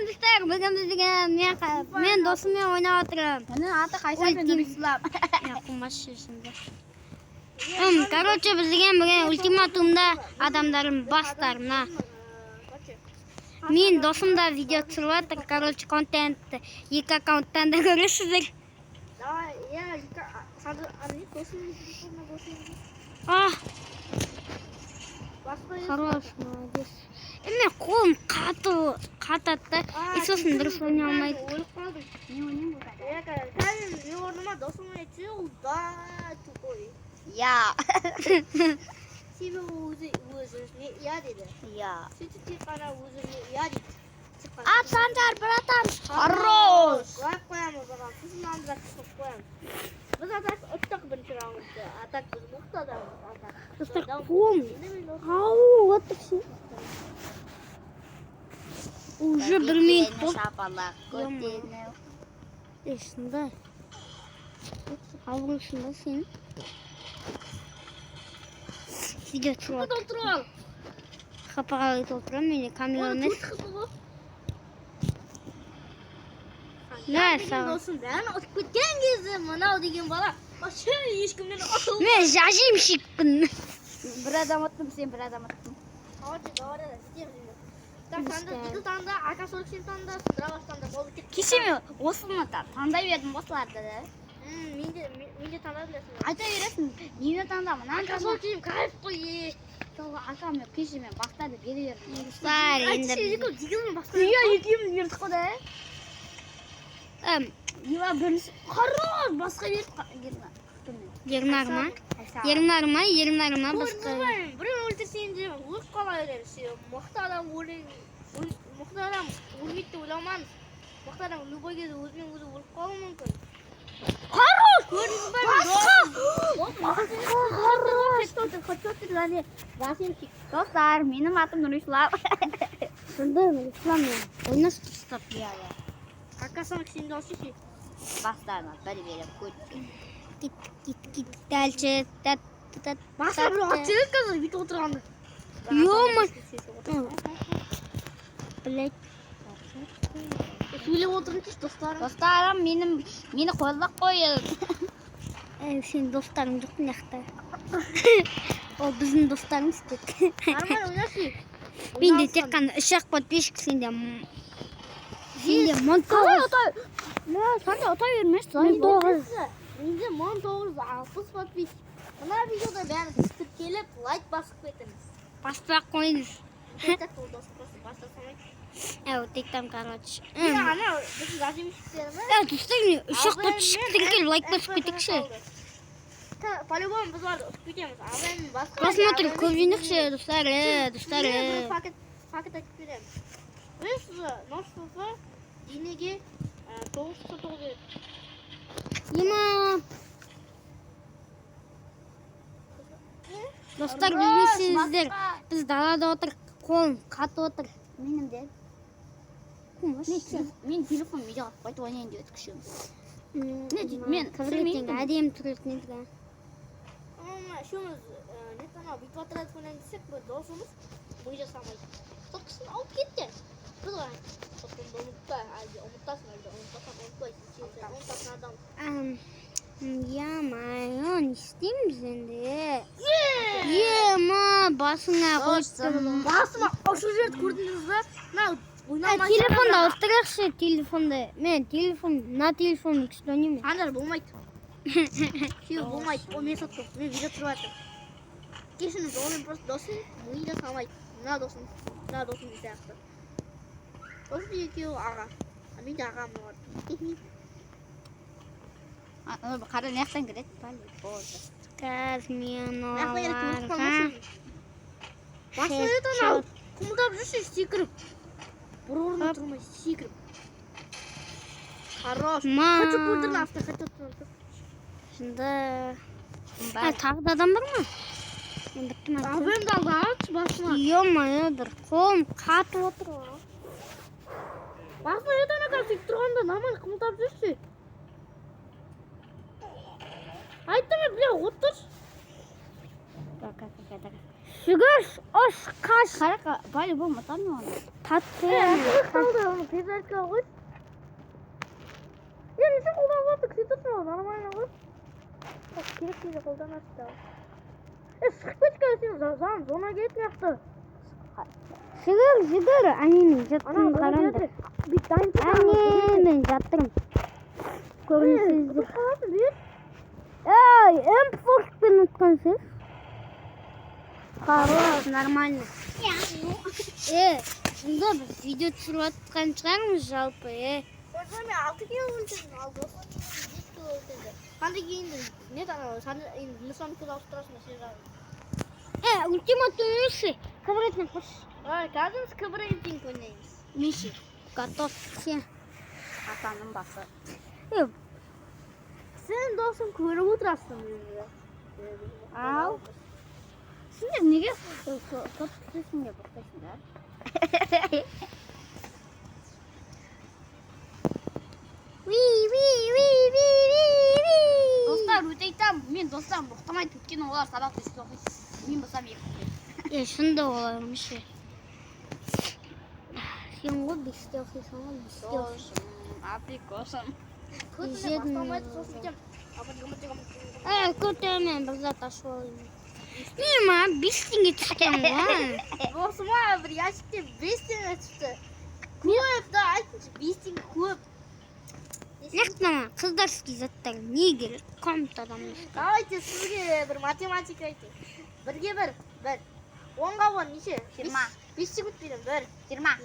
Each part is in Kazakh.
Сәлем, достар. Бүгін біз деген мен досыммен ойнап отырмын. Оның аты Қайсар мен Нұрислам. Я қумаш шешімді. Короче, біз деген бүгін ультиматумда адамдардың бастарына. Мен досым да видео түсіріп жатыр. Короче, контентті екі аккаунттан да көресіздер. Давай, я сразу досым телефонына досым. А, Басқа хорош, молодец. Мен қолым қатты қатады да. И сосын дұрыс ойнай алмайды. Өліп қалдым. Мен ойнаймын бұл қазір. Я қазір мен орныма досым ойнайды, ол да тупой. Я. Себебі ол өзі өзіне я деді. Я. Сөйтіп тек қана өзіне я дейді. Тек қана. Ат Санжар, братан. Хорош. Лайк қоямыз оған. Сосын мынаны да қосып қоямыз. Біз атак ұттық бірінші раундты. Атак біз мықты адамбыз. Атак. Достар, қолым Енді мен досым. Ау, вот все. Уже бір минут болды. Шапалақ көтені. Ей, шынында. Ауырсың ба сен? Видео түсіріп жатыр. Толтырып ал. Қапаға толтырамын, менде камера Оны емес. төрт қыз ғой. Мә, Деген саған. досым бәрін ұтып кеткен кезде мынау деген бала вообще ешкімнен ұтылмайды. Мен зажимщикпін. Бір адам ұттым, сен бір адам ұттың. Короче говоря, жетеміз енді. Так, таңда, Дикл таңда, АК-47 таңда, Драваш таңда болып кетті. Кеше мен осыны та таңдай бердім осыларды да. Мен де таңдадым десің. Айта бересің, нені таңда, мынаны таңда. АК-47 кайф қой, е. Сол ака мен кеше мен бастады бере бердім. Достар, Айтшы, енді Дикл, Диклмен басқа. Иә, екеуміз бердік қой да. Эм, Ева бірінші. Хорош, басқа берді. Ернар ма? Ернар ма? Ернар ма? Басқа. Көрдіңіз біреу өлтірсең де өліп қала береміз. Себебі мықты адам мықты адам өлмейді деп ойламаңыз. Мықты адам любой кезде өзімен өзі өліп қалуы мүмкін. Хорош! Көрдіңіз ба? Басқа! Достар, менің атым Нұрислам. Шынында, Ислам мен. Ойнас дұрыстап. Иә, иә. АК-47 алшы. Бастарына бір беріп көтке. Кит, кит, кит. Дальше. Тат, тат, Басқа біреу атып жібереді қазір бүйтіп отырғанда. Ё-ма. Блять. Сөйлеп отырыңызшы, достарым. Достарым, мені қолдап қойын. Ә, сенің достарың жоқ мына жақта. Ол біздің достарымыз тек. Нормально ойнашы. Менде тек қана үш ақ подписчик, сенде сенде 1900. Сен ұта бермеші. 1900. Менде 1960 подписчик. Мына видеода бәрі тіркеліп, лайк басып кетіңіз. Баспай ақ қойыңыз. Так, ол досым просто баса салмайды. Ә, вот там, короче. Міне, анау біздің зажимщиктеріміз. Ә, достар, мен үш ақ подписчик тіркеліп лайк басып кетейікші. По-любому біз оларды ұтып кетеміз. Абаймен басқа. Просмотр көп жинақшы, достар, достар. Пакет, пакет айтып беремін. Білесіз бе, носфф денеге 999 береді. Ема. Достар, білмесеңіздер, біз далада отыр, қолым қатып отыр. Менің де. Қумаш. Мен телефон үйде қалып қойды, ойнайын деп күшім. Не дейді, мен коврик түсірмеймін. Әдемі түретін еді. Мына үшеуміз не анау бүйтіп отырады ойнайын десек, бір досымыз ми жасамайды. Соткасын алып кетті. Біз оған соткаңды ұмытпа, әлде ұмытасың, әлде ұмытпасаң ұмытпайсың. Сен ұмытатын адамсың. Ё-моё, не істейміз енді? Ема, басыңа қойдым. Басыма ұшып жіберді, көрдіңіз бе? Мынау ойнамай. Телефонды ауыстырайықшы, телефонды. Мен телефон, мына телефон күшті ойнаймын. Андар болмайды. Себебі болмайды. Ол мен соткам. Мен видео түсіріп жатырмын. Кешіріңіз, ол мен просто досым ми жасамайды. Мына досым, мына досым сияқты. Досым екеуі аға. А мен де ағам олар. Қара мына жақтан кіреді. Болды. Қазір мен Мына жақта өліп оларға қалмасын. Басына ет анау. Қымылдап жүрші секіріп. Бір орында тұрмай секіріп. Хорош. Ма. Хочу өлтірді, авто хочу өлтірді. Шынында. Ә, тағы да адам бар ма? Мен бітті ма? Абымды алды, алшы басыма. Ё-моё, бір қолым қатып отыр ғой. Басына ет ана қазір сөйтіп тұрғанда нормально қымылдап жүрші. Айттым мен, бля, отыршы. Жүгір, ұш, қаш. Қара, по-любому ұтамын оны. Татты. Қалды, Досым перезарядка ғой. Е, не сен қолданып жатыр, күте тұрсың ғой, нормально ғой. Керек кезде қолданасың да. Е, шығып кетші қазір сен зона зона келеді мына жақта. Жүгір, жүгір. Әне мен Ана жаттым, зона қараңдар. келеді. Бүйтіп дайын тұр, ана Әне мен жаттым. Көрінсіздік. Ұтып қаласың, бер. Ей, М4-пен ұтқан сіз. Хорош, нормально. Е, сонда біз видео түсіріп жатқан шығармыз жалпы, е. Осылай мен 6 кило өлшедім, ал досым 5 кило өлшеді. Қандай енді не анау, енді Нұрсұлтан кило ауыстырасың ба сен жағын. Е, ультимат ойнайықшы. Квадратный қош. Ай, қазір біз квадратинг ойнаймыз. Миши, готов все. Атаның басы. Е, Сен досым көріп отырасың өзі. Ал. Сендер неге сот түсесіңдер, боқтайсыңдар? Ви, ви, ви, ви, ви, ви. Достар, өте айтамын, мен достарым боқтамайды, өйткені олар сабақ бесте оқиды. Мен болсам екі оқимын. Е, шынында олар ше. Сен ғой бесте оқисың ғой, бесте оқисың. Досым, априкосым. Көтіне Жедім. басталмайды, сосын бүйтемін. Е, көтермен бір зат ашып алайын. Не ма, 5 теңге түскен ғой. Досыма бір ящикте 5 теңге түсті. Көп да, айтыңшы, 5 теңге көп. Нақты ана қыздарский заттар не керек комнатадан. Давайте сізге бір математика айтайын. Бірге бір, бір. Онға он неше? Жиырма. 5 секунд беремін. Бір. Жиырма.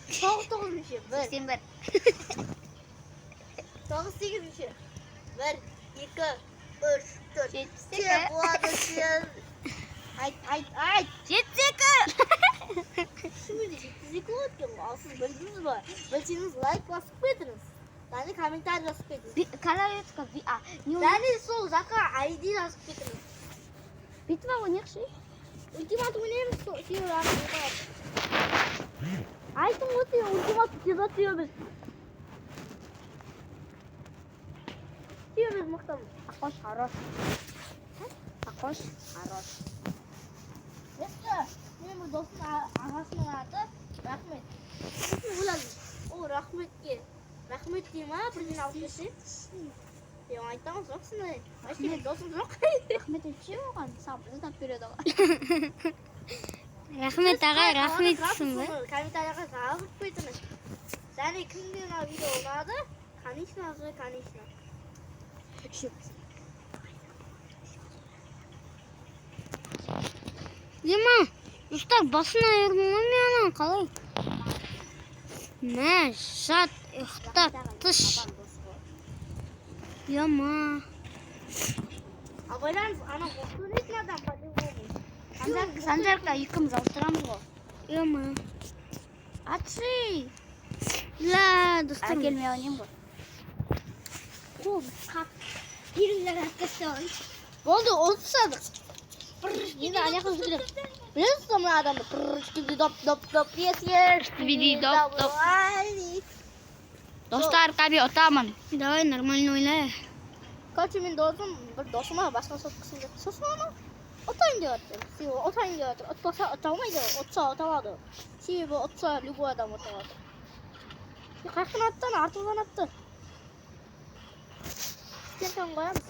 Тоғыз тоғыз неше? Бір. 81. Тоғыз сегіз неше? Бір, екі, үш, төрт. 72. Сен болады сен. Айт, айт, айт. 72. Шынымен де 72 болады екен ғой. Ал сіз білдіңіз ба? Білсеңіз лайк басып кетіңіз. Және комментарий жазып кетіңіз. Королевка, а, не Және сол жаққа ID жазып кетіңіз. Битва ойнайықшы. Ультимат ойнаймыз сол сен ары. Айттым ғой сен ультимат тез атыямыз. Сүйеміз мықтымыз. Ақош хорош. Ақош хорош. Есті, менің бір досымның ағасының аты Рахмет. Сосын ойладым, ол Рахметке, Рахмет дей ма, бірдеңе алып келсе. Мен айтамын жоқ сондай. Вообще менің досым жоқ. Рахмет айтшы оған, саған бір зат береді ғой. Рахмет ағай, рахмет дейсің ба? Комментарийға жазып кетіңіз. Және кімге мына видео ұнады? Конечно же, конечно. Дима, достар басын айырдым ғой мен ананы қалай? Мә, жат, ұйықтат, тыш. Яма. Абайлаңыз, ана мықты ойнайтын адам по-любому. Санжарка екеуміз ауыстырамыз ғой. Яма. Атшы. Ла, достар. Әкелмей ойнаймын ғой. Қол қап. Перезарядка жасай. Болды, ұтып тастадық. Енді ана жаққа жүгіремін. Білесіз ба мына адамды? Скибиди доп доп доп ес ес. Скибиди доп доп. Достар, қаби ұтамын. Давай нормально ойнай. Короче, мен досым, бір досыма басқа соткасын жоқ. Сосын ана ұтайын деп жатыр. Себебі ұтайын деп жатыр. Ұтпаса ұта алмайды, ұтса ұта алады. Себебі ұтса любой адам ұта алады. Е, қаяқтан атты ана? Артымыздан атты. Стенканы қоямыз.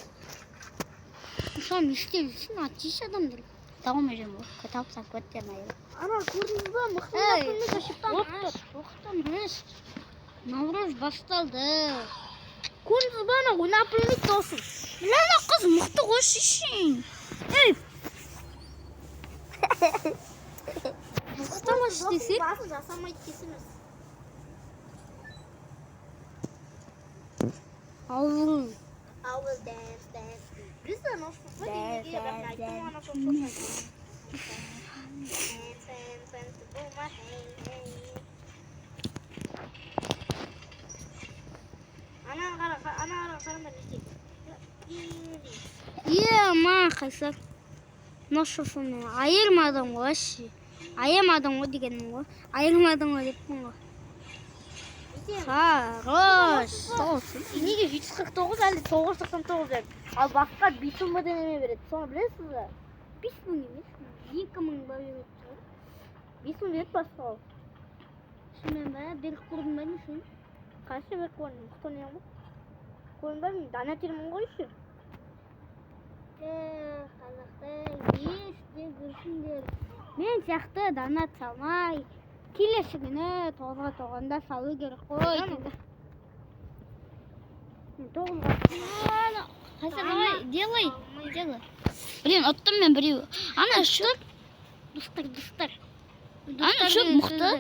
Ислам не істеп жүрсің? Атшы адамдар. Тауым жүрмін ғой. Тауып көттерін айырып. Ана көрдіңіз ба? Мықты Ей, ойнап оқтан аш, оқтан аш. Наурыз басталды. Көрдіңіз ба, ана ойнап білмейді досым. Мына қыз мықты ғой шешең. Ей! Боқтамашы десек. Басын жасамайды кесіңіз. Аузың. I will dance, dance. Білесіз ба, анау соқпа Dance, дегенге, бірақ мен dance, айттым ана соқпа. Dance, dance, dance, boom, hey, hey. Ана қара, ана қара, қараңдар не істейді. Е, ма, қайсар. Ношофымен айырмадың ғой вообще. Айырмадың ғой дегенім ғой. Айырмадың ғой деппін ғой. Хорош. Неге 749 әлде 999 берді? Ал басқа 5000 бірдеңе береді. Соны білесіз бе? 5000 емес, 2000 ба береді шығар. 5000 береді басқа ол. Берік көрдің ба, не сен? Қанша берік көрдім, мықты ойнаймын ғой. Көрдің ба, мен донатермін ғой еще. Қазақтар есте көрсіңдер. Мен сияқты донат салмай, келесі күні 9-ға тоғанда салу керек қой. Мен 9-ға. Қайсар, давай, делай, делай. Блин, ұттым мен біреу. Ана шөп, Достар, достар. ана шөп мықты.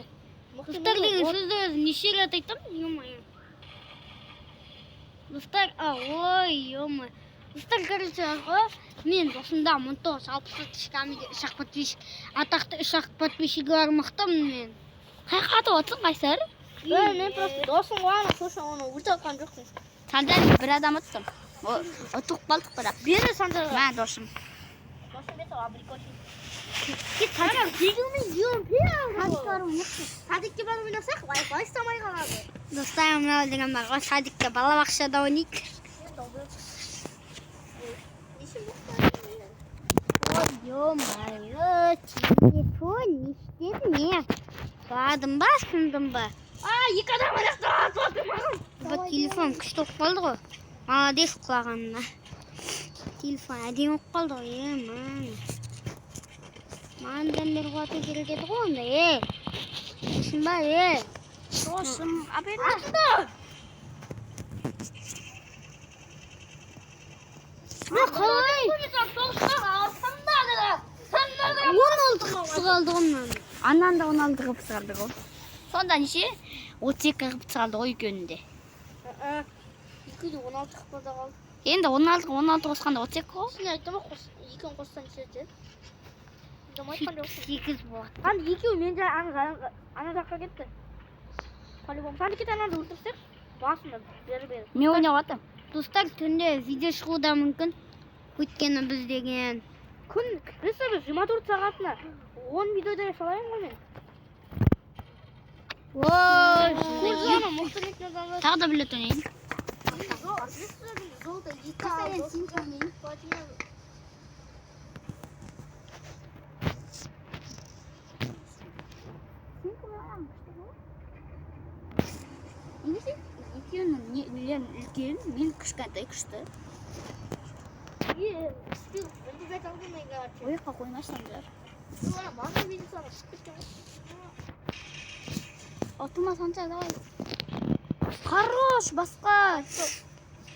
Достар деген сөзді неше рет айттым, ё-моё. Достар, а, ой, ё-моё. Достар, короче, ғой, мен досымда 1963 камеде үш ақ подписчик, атақты үш ақ подписчигі бар, мықтымын мен. Қай атып отырсың, Қайсар? Е, мен просто досым ғой ана, сосын оны өлтіріп жатқан жоқпын. Санжар, бір адам ұттым. Ұтып қалдық бірақ. Бері Санжарға. Мә, досым. Досым бері абрикосин. Кет, садик. Дегенмен Садикке барып ойнасақ, Wi-Fi ұстамай қалады. Достар, мынау деген бар ғой, садикте, балабақшада ойнайды. Ой, ё-моё, телефон не істеді, не? Құладым ба, сындым ба? А, екі адам аяқта атып жатыр маған. Бұл телефон күшті болып қалды ғой. Молодец құлағанына. Телефон әдемі болып қалды ғой, е, ман. Маған бері құлату керек еді ғой онда, е. Түсін ба, е? Досым, абай. Атты. Мен қалай? 16 қылып қалды ғой мынаны. Анан да 16 қылып шығарды ғой. Сонда неше? 32 қылып шығарды ғой екеуінің де. Екі де 16 қылып қалды. Енді 16 16 қосқанда 32 ғой. Сен айттың ба, қос, екеуін қоссаң неше етеді? Мен айтқан жоқпын. 8 болады. Ана екеуі мен ана ана жаққа кетті. По-любому. Садикке ананы өлтірсек, басында бері бері. Мен ойнап жатырмын. Достар, түнде видео шығуы да мүмкін. Өйткені біз деген Күн, біз 24 сағатына 10 видеодай салайын ғой мен. Ой, Көрді ана мықты нетін адамдар. Тағы да білет ойнайын. Золото екі Қасарен алды. сен ойнайын. Платина. Неге сен екеуінің нелерін үлкен, мен кішкентай күшті. Е, успел, выбегать алдым мен, короче. Ой, қоймашы, Санжар. Ана маған видео саған шығып кеткен ғой. Ұтылма, Санжар, давай. Хорош, басқа.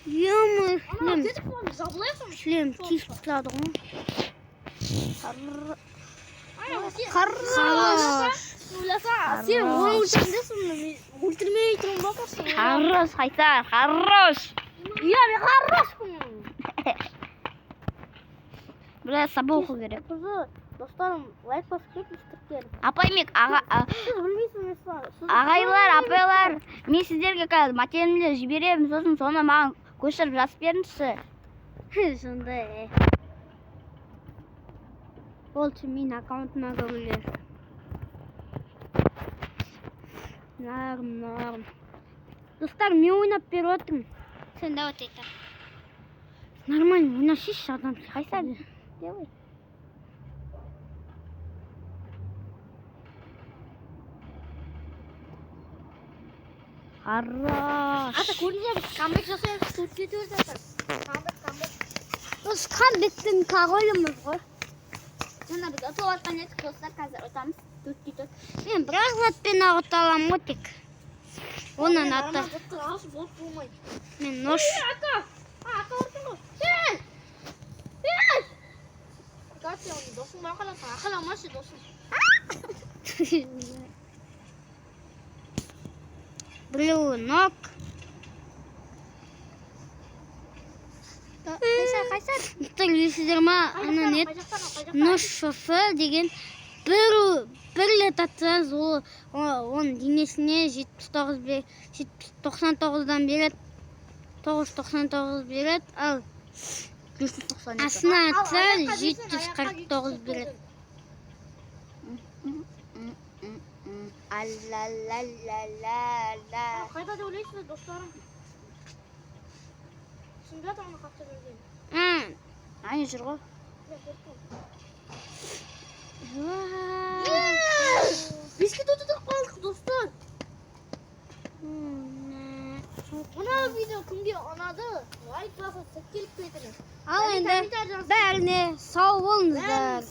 Ё-моё, Ана шлем, кетіп қалды, жабылайық. шлем тиіп құлады ғой. Ана сен Хорош. ойласа, сен оны өлтірдім десің, мен өлтірмей тұрмын ба просто. Хорош, Қайсар, хорош. Иә, мен хорошпын. Біраз сабақ оқу керек. Қызы, достарым, лайк басып кетіңіз, тіркеліп. Апай мен аға, Сіз білмейсіз, мен сіз ағайлар, апайлар, мен сіздерге қазір мәтінімді жіберемін, сосын соны маған көшіріп жазып беріңізші. Сондай. Ол үшін мен аккаунтыма кірулер. Нарым, нарым. Достар, мен ойнап беріп отырмын. Сен давай айта. Нормально ойнасайшы адам сияқты. Қайсар, делай. Хорош. Ата көрдіңіз бе, біз камбэк жасаймыз, төртке төрт жатыр. Камбэк, камбэк. Біз камбэктің короліміз ғой. Жаңа біз ұтылып жатқан едік, достар, қазір ұтамыз. Төртке төрт. Мен бір ақ затпен ақ ұта аламын ғой тек. Оның аты. Аты болып болмайды. Мен нош. Ака! А, ака ұрдың ғой. Ей! Ей! Катя, оның досың бар қаласың, ақыламашы досың. Біреуі нок. Қайсар, Қайсар. Достар, білесіздер ма, ана не нош шофы деген бір бір рет атсаңыз, ол оның денесіне 79 99-дан береді. 999 береді, ал 192. астына атса 749 береді. Алла-ла-ла-ла-ла. Қайда деп ойлайсыздар, достарым? Түсінбей жатырмын ана қақта жүргенін. Ане жүр ғой. Мен қорықтым. Уа. Беске төрт ұтып қалдық, достар. Мына видео кімге ұнады, лайк басып, тіркеліп кетіңіз. Ал Және енді комментарий жазып бәріне сау болыңыздар.